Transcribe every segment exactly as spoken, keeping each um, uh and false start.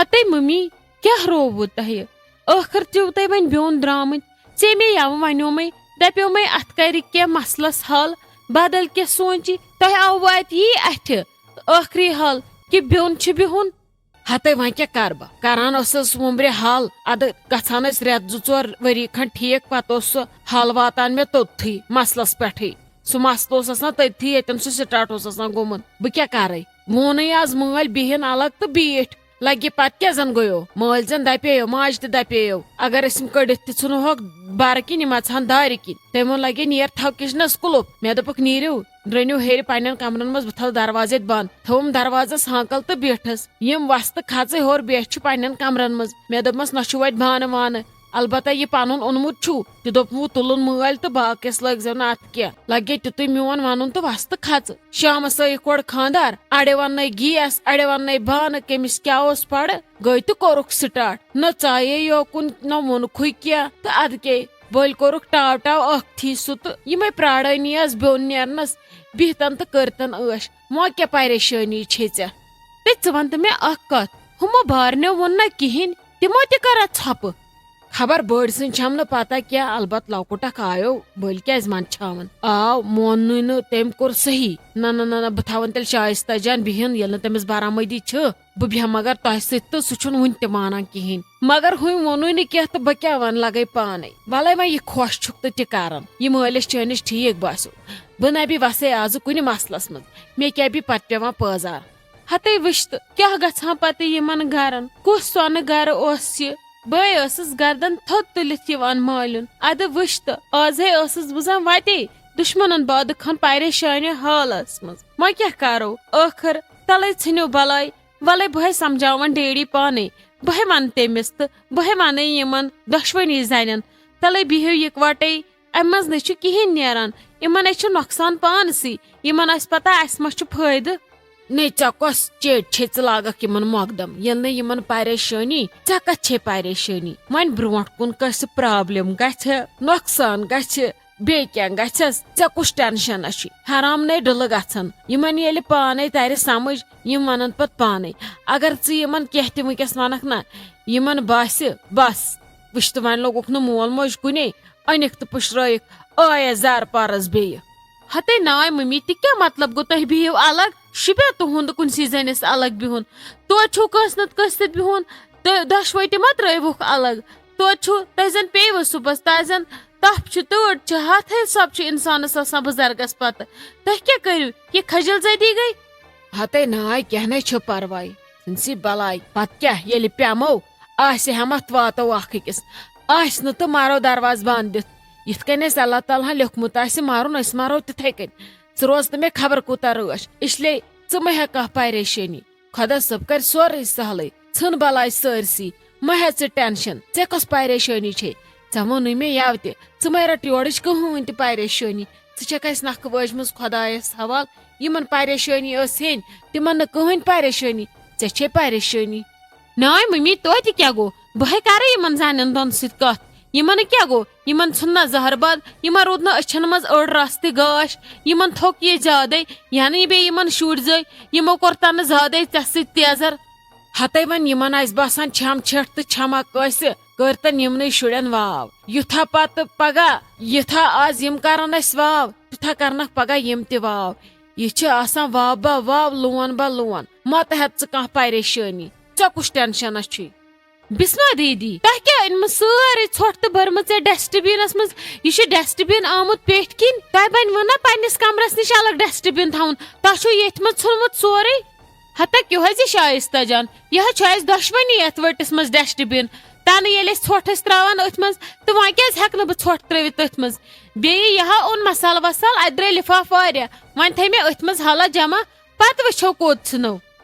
ہتے mummy, کیٛاہ رووٕ تۄہہِ؟ ٲخٕر چھِو تُہۍ وۄنۍ بیوٚن درٛامٕتۍ۔ ژےٚ مے یَوٕ وَنیومَے، دَپیومَے اَتھ کَرِ کینٛہہ مسلَس حل، بدل کینٛہہ سونٛچی۔ تۄہہِ آوٕ اَتہِ یی اَتھِ ٲخری حل کہِ بیوٚن چھِ بِہُن۔ ہتے وۄنۍ کیٛاہ کَرٕ بہٕ؟ کَران ٲسٕس وُمبرِ حل، اَدٕ گژھان ٲسۍ رٮ۪تھ زٕ ژور ؤری کھنٛڈ ٹھیٖک، پَتہٕ اوس سُہ حل واتان مےٚ توٚتتھٕے مسلَس پٮ۪ٹھٕے۔ سُہ مسلہٕ اوس آسان تٔتتھٕے، ییٚتٮ۪ن سُہ سٹارٹ اوس آسان گوٚمُت۔ بہٕ کیٛاہ کَرَے؟ ووٚنُے آز مٲلۍ بِہِن الگ تہٕ بیٖٹھۍ۔ لگہِ پتہٕ کیٛاہ زن گوٚیو؟ مٲلۍ زن دپییو، ماجہِ تہِ دپییو، اگر أسۍ یِم کٔڑِتھ تہِ ژھٕنہوکھ بارٕ کِنۍ، یِم اژہن دارِ کِنۍ۔ تٔمۍ ووٚن، لگے نیر تھاو کچنس کُلُپ۔ مےٚ دوٚپُکھ، نیٖرِو، رٔنِو ہیٚرِ پننٮ۪ن کمرن منٛز، بہٕ تھاوٕ دروازٕ ییٚتہِ بنٛد۔ تھوٚوُم دروازس ہانکل تہٕ بیٖٹھٕس۔ یِم وستہٕ کھژٕے ہیوٚر، بیٹھۍ چھِ پننٮ۪ن کمرن منٛز۔ مےٚ دوٚپمس، نہ چھُ وتہِ بانہٕ وانہٕ، البتہ یہِ پنُن اوٚنمُت چھُو۔ تہِ دوٚپمو، تُلُن مٲلۍ تہٕ باقیس لٲگۍ زیو نہٕ اتھ کینٛہہ۔ لگے تیُتُے میون ونُن تہٕ وستہٕ کھژٕ۔ شامس ٲیِکھ اورٕ خاندار، اڑے وننَے گیس، اڑے وننَے بانہٕ، کٔمِس کیٛاہ اوس پڑٕ، گٔے تہٕ کوٚرُکھ سٹارٹ۔ نہ ژایے یوکُن، نہ ووٚنکھُے کینٛہہ، تہٕ ادٕ کیٛاہ، بٔلۍ کوٚرُکھ ٹاو ٹاو ٲکھتھٕے سُہ، تہٕ یِمے پرارٲنی آس بیوٚن نیرنس، بِہتن تہٕ کٔرتن عٲش۔ وۄنۍ کیٛاہ پریشٲنی چھے ژےٚ؟ تہٕ ژٕ ون تہٕ مےٚ اکھ کتھ، ہُمو بارنیو ووٚن نہ کِہینۍ، تِمو تہِ کٔرا ژھۄپہٕ؟ خبر بٔڑۍ سٕنٛز چھم نہٕ پتہ کینٛہہ، البتہٕ لۄکُٹ اکھ آیو، بٔلۍ کیازِ منٛدچھاوُن؟ آو، موننُے نہٕ، تٔمۍ کوٚر صحیح۔ نہ، نہ، نہ، نہ، بہٕ تھاوَن تیٚلہِ شایستہ جان بِہِن، ییٚلہِ نہٕ تٔمِس برآمدی چھِ۔ بہٕ بیٚہمہٕ مگر تۄہہِ سۭتۍ تہٕ سُہ چھُنہٕ وُنہِ تہِ مانان کِہیٖنۍ۔ مگر ہُمۍ ووٚنُے نہٕ کینٛہہ تہٕ بہٕ کیٛاہ وَنہٕ، لگے پانَے۔ وَلَے وۄنۍ یہِ خۄش چھُکھ تہٕ تہِ کَرَن۔ یہِ مٲلِس چٲنِس ٹھیٖک باسیو۔ بہٕ نَبی وَسے آزٕ کُنہِ مسلَس منٛز۔ مےٚ کیٛاہ بیٚیہِ پَتہٕ پٮ۪وان پٲزار؟ ہتے وٕچھ تہٕ کیٛاہ گژھان پتہٕ یِمن گرن؟ کُس سۄنہٕ گرٕ اوس یہِ؟ بہٕ ٲسٕس گردن تھوٚد تُلِتھ یِوان مالیُن۔ ادٕ وٕچھ تہٕ، آزے ٲسٕس بہٕ زن وتے دُشمنن بادٕ کھن پریشانہِ حالس منٛز۔ وۄنۍ کیٛاہ کرو؟ ٲخٕر تلے ژھٕنِو بلاے۔ ولے بہٕ ہے سمجھاون ڈیڈی پانے۔ بہٕ ہے ونہٕ تٔمِس تہٕ بہٕ ہے ونہٕ یِمن دۄشوٕنی زنٮ۪ن۔ تلے بِہِو یِکوٹے۔ امہِ منٛز نہٕ چھُ کِہینۍ نیران۔ یِمن ہے چھُ نۄقصان پانسٕے۔ یِمن آسہِ پتہ اسہِ ما چھُ فٲیدٕ۔ نے، ژےٚ کۄس چیٚٹۍ چھے ژٕ لاگکھ یِمن مۄقدم؟ ییٚلہِ نہٕ یِمن پریشٲنی، ژےٚ کتھ چھے پریشٲنی؟ وۄنۍ برونٛٹھ کُن کٲنٛسہِ پرابلم گژھِ، نۄقصان گژھِ، بیٚیہِ کینٛہہ گژھٮ۪س، ژےٚ کُس ٹینشن چھُے؟ حرام نے ڈٕلہٕ گژھن۔ یِمن ییٚلہِ پانے ترِ سمجھ، یِم ونن پتہٕ پانے۔ اگر ژٕ یِمن کینٛہہ تہِ وٕنکیٚس ونکھ نہ، یِمن باسہِ، بس، وٕچھ تہٕ وۄنۍ لوٚگُکھ نہٕ مول موج کُنے، أنِکھ تہٕ پُشرٲیِکھ، آیس زار پارس بیٚیہِ۔ ہتے ناے ممی، تہِ کیٛاہ مطلب گوٚو تُہۍ بِہِو الگ؟ شوٗبیا تُہُنٛد کُنسٕے زٔنِس الگ بِہُن؟ توتہِ چھُو کٲنٛسہِ نتہٕ کٲنٛسہِ سۭتۍ بِہُن، تہٕ دۄشوے تہِ ما ترٛٲوِہُکھ الگ؟ توتہِ چھُو تۄہہِ زن پیٚیِوٕ صُبحس، تۄہہِ زن تپھ چھِ، تۭر چھِ، ہتھ ہے سۄب چھِ انسانس آسان بُزرگس پتہٕ۔ تُہۍ کیٛاہ کٔرِو؟ یہِ خجل زدی گٔے۔ ہتے ناے، کینٛہہ نے چھُ پرواے، ژھٕنسٕے بلاے۔ پتہٕ کیٛاہ، ییٚلہِ پیمو آسہِ ہمتھ واتو اکھ أکِس۔ آسہِ نہٕ تہٕ مارو دروازٕ بنٛد دِتھ۔ یِتھ کٔنۍ اَسہِ اللہ تعالیٰ ہن لیوٚکھمُت آسہِ مارُن، أسۍ مارو تِتھے کٔنۍ۔ ژٕ روز تہٕ مےٚ خبر کوٗتاہ رٲچھ، اس لیے ژٕ مہ ہےٚ کانٛہہ پریشٲنی۔ خۄدا صٲب کرِ سورُے سہلٕے، ژھٕن بلاے سٲرسٕے۔ مہ ہےٚ ژٕ ٹینشن، ژےٚ کۄس پریشٲنی چھے؟ ژےٚ ووٚنُے مےٚ یوٕ تہِ، ژٕ مہ رٹ یورٕچ کٕہٕنۍ تہِ پریشٲنی۔ ژٕ چھکھ اَسہِ نکھٕ وٲجمٕژ خۄدایس حوال۔ یِمن پریشٲنی ٲس ہیٚنۍ، تِمن نہٕ کٕہٕنۍ پریشٲنی، ژےٚ چھے پریشٲنی۔ ناے ممی، توتہِ کیٛاہ گوٚو؟ بہٕ ہے کرٕ یِمن زنٮ۪ن دۄن سۭتۍ کتھ۔ یِمن کیٛاہ گوٚو؟ یِمن ژھُن نہ زہر بند، یِمن روٗد نہٕ أچھن منٛز أڑ رس تہِ گاش، یِمن تھوٚک یہِ زیادے، یعنی بیٚیہِ یِمن شُرۍ زٲے، یِمو کوٚر تنہٕ زیادے ژےٚ سۭتۍ تیزر۔ ہتے وۄنۍ یِمن آسہِ باسان چھم چھٹھ تہٕ چھما کٲنٛسہِ، کٔرتن یِمنٕے شُرٮ۪ن واو۔ یُتھا پتہٕ پگاہ، یُتھا آز یِم کرن اسہِ واو، تیُتھا کرنکھ پگاہ یِم تہِ واو۔ یہِ چھِ آسان واو با واو، لون با لون۔ مہ تہ ہیٚتھ ژٕ کانٛہہ پریشٲنی، ژےٚ کُس ٹینشنس چھُے؟ بسما دیدی، تۄہہِ کیٛاہ أنمٕژ سٲرٕے ژھۄٹھ تہٕ بٔرمٕژ یتھ ڈسٹ بینس منٛز؟ یہِ چھُ ڈسٹ بین آمُت پیٹھۍ کِنۍ۔ تۄہہِ بنِوٕ نا پننِس کمرس نِش الگ ڈسٹ بین تھاوُن؟ تۄہہِ چھُو ییٚتھۍ منٛز ژھُنمُت سورُے۔ ہتا کیٛاہ حظ یہِ شایستہ جان، یہِ حظ چھُ اَسہِ دۄشوٕنی یتھ ؤٹِس منٛز ڈسٹ بین۔ تنہٕ ییٚلہِ أسۍ ژھۄٹھ ٲسۍ ترٛاوان أتھۍ منٛز، تہٕ وۄنۍ کیٛازِ ہٮ۪کہٕ نہٕ بہٕ ژھۄٹھ ترٛٲوِتھ تٔتھۍ منٛز؟ بیٚیہِ یہِ ہا اوٚن مسالہٕ وسالہٕ، اتہِ درٛاے لفافہٕ واریاہ۔ وۄنۍ تھٲے مےٚ أتھۍ منٛز حلہ جمع، پتہٕ وٕچھو کوٚت ژھٕنو۔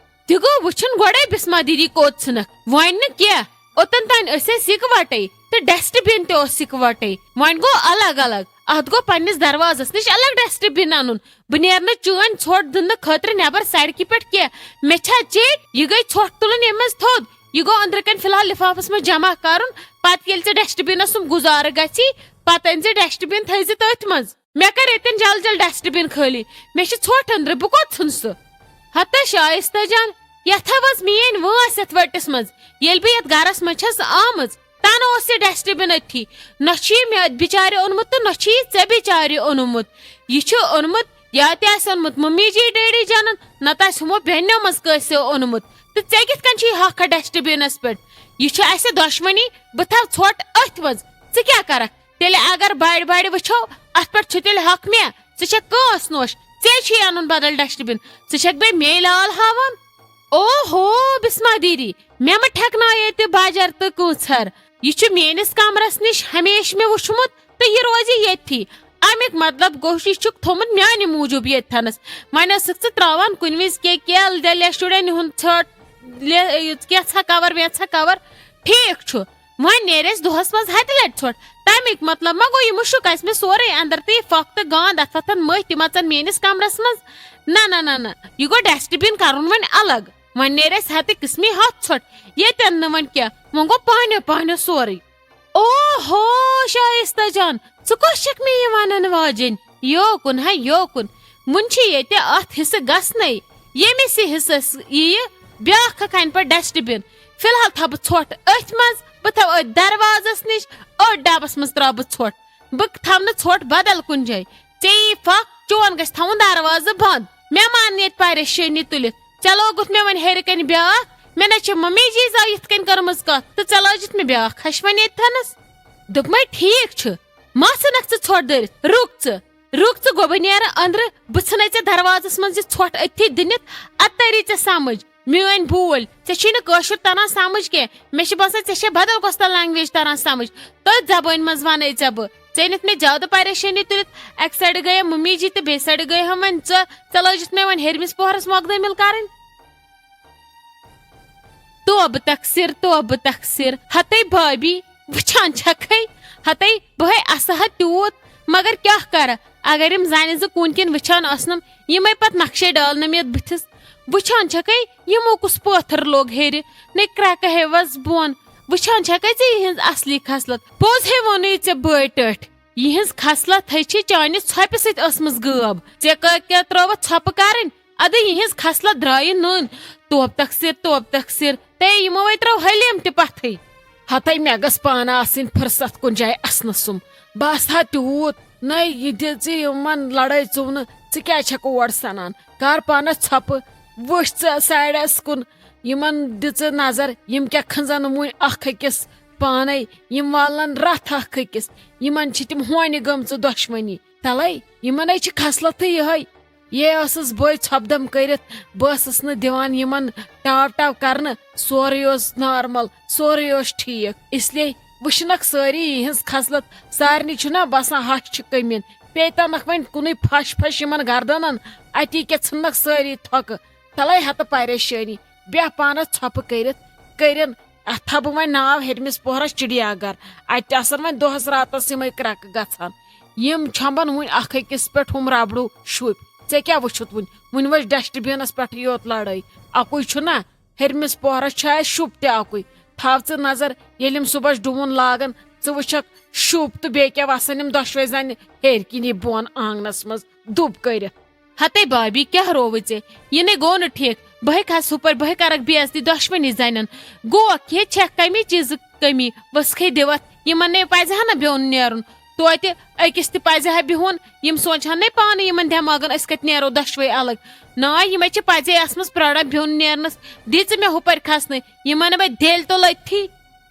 تہِ گوٚو وٕچھُن گۄڈے بسما دیدی کوٚت ژھٕنکھ۔ وۄنۍ نہٕ کینٛہہ، اوٚتن تانۍ ٲسۍ أسۍ یکوٹے تہٕ ڈسٹ بن تہِ اوس یکوٹے۔ وۄنۍ گوٚو الگ الگ۔ اتھ گوٚو پننِس دروازس نِش الگ ڈسٹ بن انُن۔ بہٕ نیرٕ نہٕ چٲنۍ ژھۄٹھ دٕننہٕ خٲطرٕ نٮ۪بر سڑکہِ پٮ۪ٹھ کینٛہہ۔ مےٚ چھا چیٚٹۍ؟ یہِ گٔے ژھۄٹھ تُلٕنۍ ییٚمہِ منٛز تھوٚد۔ یہِ گوٚو أنٛدرٕ کنہِ فی الحال لفافس منٛز جمع کرُن۔ پتہٕ ییٚلہِ ژےٚ ڈسٹ بنس سُم گُزارٕ گژھی، پتہٕ أنۍ زِ ڈسٹ بن، تھٲے زِ تٔتھۍ منٛز۔ مےٚ کر ییٚتٮ۪ن جل جل ڈسٹ بن خٲلی۔ مےٚ چھِ ژھۄٹھ أنٛدرٕ، بہٕ کوٚت ژھُنہٕ سُہ؟ ہتا شایستہ جان، یتھ ہا وٲژ میٲنۍ وٲنٛس یتھ ؤٹِس منٛز، ییٚلہِ بہٕ یتھ گرس منٛز چھس آمٕژ۔ تنہٕ اوس یہِ ڈسٹ بن أتھی۔ نہ چھُ یہِ مےٚ بچارِ اوٚنمُت تہٕ نہ چھُ یہِ ژےٚ بچارِ اوٚنمُت۔ یہِ چھُ اوٚنمُت، یا تہِ آسہِ اوٚنمُت ممی جی ڈیڈی جانن، نتہٕ آسہِ ہُمو بیٚنیو منٛز کٲنٛسہِ اوٚنمُت۔ تہٕ ژےٚ کِتھ کٔنۍ چھُ یہِ حق ڈسٹ بنس پٮ۪ٹھ؟ یہِ چھُ اسہِ دۄشوٕنی۔ بہٕ تھاوٕ ژھۄٹھ أتھۍ منٛز۔ ژٕ کیٛاہ کرکھ؟ تیٚلہِ اگر بڑِ بڑِ وٕچھو، اتھ پٮ۪ٹھ چھُ تیٚلہِ حق مےٚ۔ ژٕ چھکھ کٲنٛس نوش؟ ژےٚ چھُے انُن بدل ڈسٹ بن۔ ژٕ چھکھ بیٚیہِ مے لال ہاوان؟ اوہو، بسما دیدی، مےٚ مہ ٹھیکناو ییٚتہِ بجر تہٕ کٲنٛژھر۔ یہِ چھُ میٲنِس کمرس نِش ہمیشہٕ مےٚ وُچھمُت تہٕ یہِ روزِ ییٚتھی۔ امیُک مطلب گوٚو، یہِ چھُکھ تھوٚمُت میانہِ موٗجوٗب ییٚتہِ تھنس۔ وۄنۍ ٲسٕکھ ژٕ تراوان کُنہِ وِزِ کینٛہہ کیل دٮ۪لہِ یا شُرٮ۪ن ہُنٛد ژھۄٹھ، لے-، یہِ کینٛژھا کور وینٛژھا کور۔ ٹھیٖک چھُ، وۄنۍ نیرِ اَسہِ دۄہس منٛز ہتہِ لٹہِ ژھۄٹھ۔ تمیُک مطلب ما گوٚو، یہِ مُشُک آسہِ مےٚ سورُے اندر تہٕ یہِ پھۄکھ تہٕ گانٛد اتھ وۄتھان مٔتھۍ تِم اژن میٲنِس کمرس منٛز؟ نہ، نہ، نہ، نہ، یہِ گوٚو ڈسٹ بن کرُن وۄنۍ الگ۔ وۄنۍ نیرِ اَسہِ ہتہِ قٕسمی ہتھ ژھۄٹھ۔ ییٚتٮ۪ن نہٕ وۄنۍ کینٛہہ، وۄنۍ گوٚو پانیو پانیو سورُے۔ اوہو، شایستہ جان، ژٕ کۄس چھکھ مےٚ یہِ ونان واجیٚنۍ؟ یوکُن ہا یوکُن۔ وُنہِ چھِ ییٚتہِ اتھ حصہٕ گژھنَے۔ ییٚمِس یہِ حصس یِیہِ، بیٛاکھ اکھ انہِ پتہٕ ڈسٹ بن۔ فی الحال تھاوٕ بہٕ ژھۄٹھ أتھۍ منٛز، بہٕ تھاوٕ أتھۍ دروازس نِش، أتھۍ ڈبس منٛز تراوٕ بہٕ ژھۄٹھ۔ بہٕ تھاوٕ نہٕ ژھۄٹھ بدل کُنہِ جایہِ۔ ژےٚ یی پھکھ، چون گژھِ تھاوُن دروازٕ بند۔ مےٚ مان ییٚتہِ پریشٲنی تُلِتھ۔ ژےٚ لوگُتھ مےٚ وۄنۍ ہیٚرِ کنہِ بیٛاکھ۔ مےٚ نہ چھِ ممی جی زا یِتھ کٔنۍ کٔرمٕژ کتھ تہٕ ژےٚ لٲجِتھ مےٚ بیٛاکھ ہشہِ وۄنۍ ییٚتہِ تھنس۔ دوٚپمَے، ٹھیٖک چھُ، ما ژھٕنکھ ژٕ ژھۄٹھ دٲرِتھ؟ رُک ژٕ، رُک ژٕ، گوٚبہٕ نیرٕ أنٛدرٕ، بہٕ ژھٕنے ژےٚ دروازس منٛز یہِ ژھۄٹھ أتھی دٕنِتھ، ادٕ تری ژےٚ سمجھ۔ میٲنۍ بوٗلۍ، ژےٚ چھُے نہٕ کٲشُر تران سمجھ کینٛہہ، مےٚ چھِ باسان ژےٚ چھے بدل کۄس تام language تران سمجھ۔ تٔتھۍ زبٲنۍ منٛز ونے ژےٚ بہٕ۔ ژےٚ أنِتھ مےٚ زیادٕ پریشٲنی تُلِتھ، اکہِ سایڈٕ گٔیے ممی جی تہٕ بیٚیہِ سایڈٕ گٔیے ہم وۄنۍ ژٕ، ژےٚ لٲجِتھ مےٚ وۄنۍ ہیٚرمِس پوہرس مۄقدٲمِل کرٕنۍ۔ توبہٕ تقصیر، توبہٕ تقصیر۔ ہتے بھابی، وٕچھان چھکھے، ہتے بہے اسہٕ ہا تیوٗت، مگر کیٛاہ کرٕ، اگر یِم زنہِ زٕ کوٗنہٕ کِنۍ وٕچھان آسنم، یِمے پتہٕ نقشے ڈالنم یتھ بٕتھِس۔ وٕچھان چھکھے، یِمو کُس پٲتھر لوگ ہیرِ، نے کرٛٮ۪کہٕ ہیوس بۄن۔ وٕچھان چھکھے ژٕ یِہنٛز اصلی خصلت۔ پوٚز ہے ووٚنُے ژےٚ بٲے ٹٲٹھۍ، یِہنٛز خصلت ہے چھِ چانہِ ژھۄپہِ سۭتۍ ٲسمٕژ غٲب۔ ژےٚ کٲ-، کیٛاہ ترٲوتھ ژھۄپہٕ کرٕنۍ؟ ادٕ یِہنٛز خصلت درٛایہِ نٔنۍ۔ توب تقصیر، توب تقصیر۔ تے یِمو ہے ترٲو حلیم تہِ پتھٕے۔ ہتے مےٚ گٔژھ پانہٕ آسٕنۍ فرصت کُنہِ جایہِ اسنہٕ سُم۔ بہٕ آسہٕ ہا تیوٗت، نَے یہِ دِ ژٕ یِمن لڑٲے ژُونہٕ، ژٕ کیٛازِ چھکھ اور سنان؟ کر پانس ژھۄپہٕ، وٕچھ ژٕ سایڈس کُن، یِمن دِ ژٕ نظر، یِم کیٛاہ کھنزن وُنۍ اکھ أکِس پانے، یِم والن رتھ اکھ أکِس، یِمن چھِ تِم ہونہِ گٔمژٕ دۄشوٕنی۔ تلے، یِمن ہے چھِ خصلتٕے یِہے۔ یے ٲسٕس بٔے ژھۄپہٕ دم کٔرِتھ، بہٕ ٲسٕس نہٕ دِوان یِمن ٹاو ٹاو کرنہٕ، سورُے اوس نارمل، سورُے اوس ٹھیٖک۔ اس لیے وٕچھنکھ سٲری یِہٕنٛز خصلت، سارنٕے چھُنہ باسان ہش چھِ کٔمِن، پیٚیہِ تنکھ وۄنۍ کُنُے پھش پھش یِمن گردنن، اتی کیٛاہ ژھٕننکھ سٲری تھۄکہٕ۔ تلے ہتہٕ پریشٲنی، بیٚہہ پانس ژھۄپہٕ کٔرِتھ، کٔرِن اتھ تھاوٕ بہٕ وۄنۍ ناو ہیٚرمِس پوہرس چڑیا گھر۔ اتہِ تہِ آسن وۄنۍ دۄہس راتس یِمے کرٛٮ۪کہٕ گژھان۔ یِم چھۄمبن وُنہِ اکھ أکِس پٮ۪ٹھ ہُم ربڑو شُپۍ۔ ژےٚ کیٛاہ وُچھُتھ وُنہِ؟ وُنہِ ؤژھ ڈسٹ بِنس پٮ۪ٹھٕے یوت لڑٲے۔ اکُے چھُنہ، ہیٚرمِس پوہرس چھُ اسہِ شُپ تہِ اکُے۔ تھاو ژٕ نظر، ییٚلہِ یِم صُبحس ڈوٗن لاگن، ژٕ وٕچھکھ شُپ تہٕ بیٚیہِ کیٛاہ وسن یِم دۄشوے زنہِ ہیٚرۍ کِنی بۄن آنگنس منٛز دُب کٔرِتھ۔ ہتے بابی، کیٛاہ رووُے ژےٚ؟ یہِ نے گوٚو نہٕ ٹھیٖک۔ بہٕ ہے کھسہٕ ہُپٲرۍ، بہٕ ہے کرکھ بے عزتی دۄشوٕنی زنٮ۪ن۔ گوکھ، یہِ چھےٚ کمی چیٖزٕ کٔمی؟ ؤژھٕے دِوتھ۔ یِمن نے پزِ ہا نہ بیوٚن نیرُن۔ توتہِ أکِس تہِ پزِ ہا بِہُن۔ یِم سونچہٕ ہن نے پانہٕ یِمن دٮ۪ماغن، أسۍ کتہِ نیرو دۄشوے الگ۔ نا، یِمے چھِ پزے آسمٕژ پراران بیوٚن نیرنس۔ دِ ژٕ مےٚ ہُپٲرۍ کھسنہٕ۔ یِمن بہٕ دٮ۪لۍ تُلہٕ أتھی۔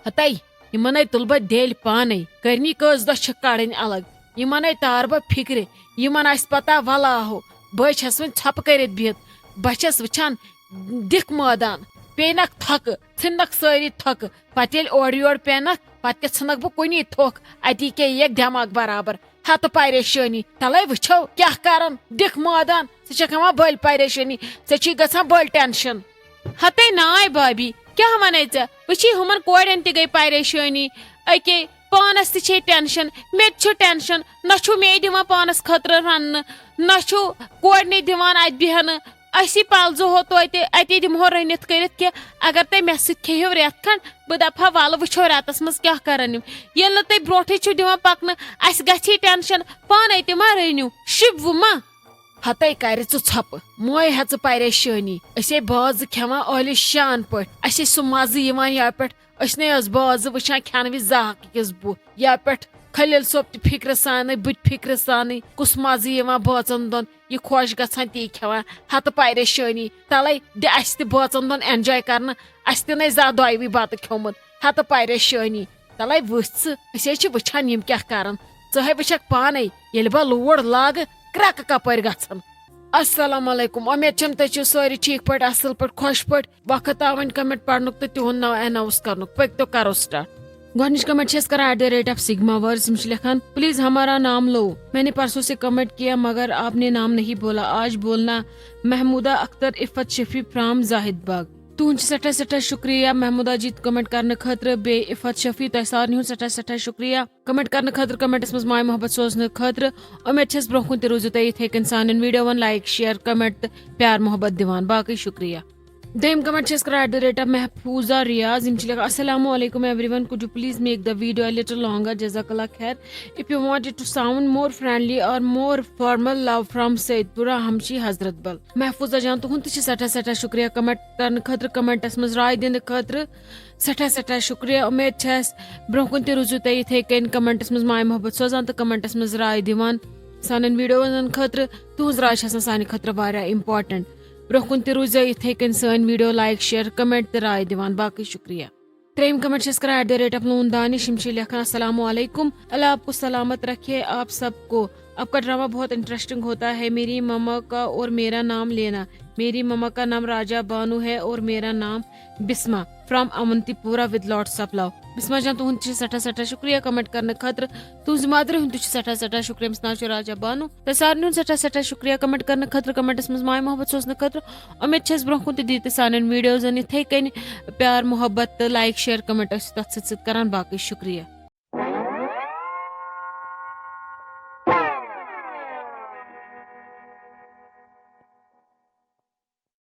ہتے، یِمنے تُلہٕ بہٕ دٮ۪لۍ پانے۔ کرنی کٔژ دۄہ چھِ کڑٕنۍ الگ۔ یِمنے تارٕ بہٕ فِکرِ۔ یِمن آسہِ پتہ، ولہ ہو۔ بہٕ چھس وۄنۍ ژھۄپہٕ کٔرِتھ بِہِتھ۔ بہٕ چھس وٕچھان دِکھ مٲدان۔ پیٚینکھ تھۄکہٕ، ژھٕننکھ سٲری تھۄکہٕ۔ پتہٕ ییٚلہِ اورٕ یورٕ پیٚنکھ، پتہٕ کیٛاہ ژھٕنکھ بہٕ کُنی تھوٚکھ؟ اتی کیٛاہ یِیَکھ دٮ۪ماغ برابر۔ ہتہٕ پریشٲنی۔ تلے وٕچھو کیٛاہ کرن۔ دِکھ مٲدان۔ ژٕ چھکھ ہٮ۪وان بٔلۍ پریشٲنی۔ ژےٚ چھی گژھان بٔلۍ ٹینشن۔ ہتے ناے بابی، کیٛاہ ونے ژےٚ؟ وٕچھی، ہُمن کورٮ۪ن تہِ گٔے پریشٲنی۔ اکے پانس تہِ چھے ٹینشن، مےٚ تہِ چھُ ٹینشن۔ نہ چھُ مے دِوان پانس خٲطرٕ رننہٕ، نہ چھُ کورنٕے دِوان اتہِ بیہنہٕ۔ أسی پلزٕ ہو توتہِ، اتے دِمہو رٔنِتھ کٔرِتھ کینٛہہ۔ اگر تُہۍ مےٚ سۭتۍ کھیٚیِو رٮ۪تھ کھنٛڈ، بہٕ دپہٕ ہا، ولہٕ وٕچھو رٮ۪تس منٛز کیٛاہ کرن یِم۔ ییٚلہِ نہٕ تُہۍ برونٛٹھٕے چھِو دِوان پکنہٕ، اسہِ گژھی ٹینشن، پانے تہِ ما رٔنِو، شِبوٕ ما؟ ہتے کرِ ژٕ ژھۄپہٕ، موے ہہ ژٕ پریشٲنی۔ أسۍ ہے بازٕ کھٮ۪وان عٲلی شان پٲٹھۍ، اَسہِ ہے سُہ مزٕ یِوان یا پٮ۪ٹھ۔ أسۍ نے ٲس بازٕ وٕچھان کھٮ۪نہٕ وِزِ زاہک أکِس بُتھ، یا پٮ۪ٹھ خلیل صٲب تہِ فکرِ سانٕے، بہٕ تہِ فکرِ سانٕے۔ کُس مزٕ یِوان بٲژن دۄن، یہِ خۄش گژھان تی کھٮ۪وان۔ ہتہٕ پریشٲنی تلے دِ اَسہِ تہِ بٲژن دۄن enjoy کرنہٕ، اَسہِ تہِ نے زانٛہہ دۄیوٕے بتہٕ کھیوٚمُت۔ ہتہٕ پریشٲنی تلے وٕچھ ژٕ، أسۍ ہے چھِ وٕچھان یِم کیٛاہ کرن۔ ژٕ ہے وٕچھکھ پانے، ییٚلہِ بہٕ لوڑ لاگہٕ، کرٛکہٕ کپٲرۍ گژھن۔ السلام علیکم، امید چھم تُہۍ چھِو سٲری ٹھیٖک پٲٹھۍ، اصل پٲٹھۍ، خۄش پٲٹھۍ۔ وقت آو وۄنۍ comment پرنُک تہٕ تِہُنٛد ناو announce کرنُک۔ پٔکۍ تو کرو start۔ گۄڈٕنِچ comment چھِ أسۍ کران at the rate of sigma words۔ یِم چھِ لیکھان، "پلیز ہمارا نام لو، میں نے پرسوں سے comment کیا مگر آپ نے نام نہیں بولا، آج بولنا۔" محمودہ اختر عفت شفیع from زاہد باغ۔ تُہُنٛد چھُ سٮ۪ٹھاہ سٮ۪ٹھاہ شُکریہ محمودہ جی comment کرنہٕ خٲطرٕ، بیٚیہِ عفت شفیع، تۄہہِ سارنٕے ہُنٛد سٮ۪ٹھاہ سٮ۪ٹھاہ شُکریہ comment کرنہٕ خٲطرٕ، commentس منٛز ماے محبت سوزنہٕ خٲطرٕ۔ اُمید چھَس برٛونٛہہ کُن تہِ روٗزِو تُہۍ یِتھَے کٔنۍ سانٮ۪ن videoن like، share، comment تہٕ پیار محبت دِوان۔ باقٕے شُکریہ۔ دوٚیِم comment چھِ أسۍ کران at the rate of محفوظہ Riyaz. یِم چھِ لیکھان، "السلام علیکم everyone, could you please make the video a little longer, جزاک اللہ خیر, if you want it to sound more friendly or more formal, love from Syed پورہ ہمشی حضرت بل۔" محفوظہ جان، تُہُنٛد تہِ چھِ سٮ۪ٹھاہ سٮ۪ٹھاہ شُکریہ comment کرنہٕ خٲطرٕ، commentس منٛز راے دِنہٕ خٲطرٕ۔ سٮ۪ٹھاہ سٮ۪ٹھاہ شُکریہ۔ اُمید چھِ اَسہِ برٛونٛہہ کُن تہِ روٗزِو تُہۍ یِتھَے کٔنۍ commentس منٛز ماے محبت سوزان تہٕ commentس منٛز راے دِوان سانٮ۪ن videoن خٲطرٕ۔ تُہٕنٛز راے چھِ آسان سانہِ خٲطرٕ واریاہ important۔ برٛونٛہہ کُن تہِ روٗزِو یِتھَے کٔنۍ سٲنۍ video like، share، comment تہٕ راے دِوان۔ باقٕے شُکریہ۔ ترٛیٚیِم comment چھِ أسۍ کران at the rate of نوٗن دانِش۔ یِم چھِ لیکھان، "السلام علیکم، اللہ آپ کو سلامت رکھے، آپ سب کو۔ آپ کا ڈرامہ بہت انٹرسٹنگ ہوتا ہے۔ میری مما کا اور میرا نام لینا۔ میری مما کا نام راجہ بانو ہے اور میرا نام بسمہ، from اونتی پورہ with lots of love۔" Bisma جان، تُہُنٛد چھِ سٮ۪ٹھاہ سٮ۪ٹھاہ شُکریہ comment کرنہٕ خٲطرٕ۔ تُہٕنٛزِ motherہِ ہُنٛد تہِ چھُ سٮ۪ٹھاہ سٮ۪ٹھاہ شُکریہ، أمِس ناو چھُ راجہ بانو۔ تۄہہِ سارنٕے ہُنٛد سٮ۪ٹھاہ سٮ۪ٹھاہ شُکریہ comment کرنہٕ خٲطرٕ، commentس منٛز ماے محبت سوزنہٕ خٲطرٕ۔ اُمید چھَس برٛونٛہہ کُن تہِ دِیِو تُہۍ سانٮ۪ن videoزن یِتھَے کٔنۍ پیار محبت تہٕ like، share، comment ٲسِو تَتھ سۭتۍ سۭتۍ کران۔ باقٕے شُکریہ۔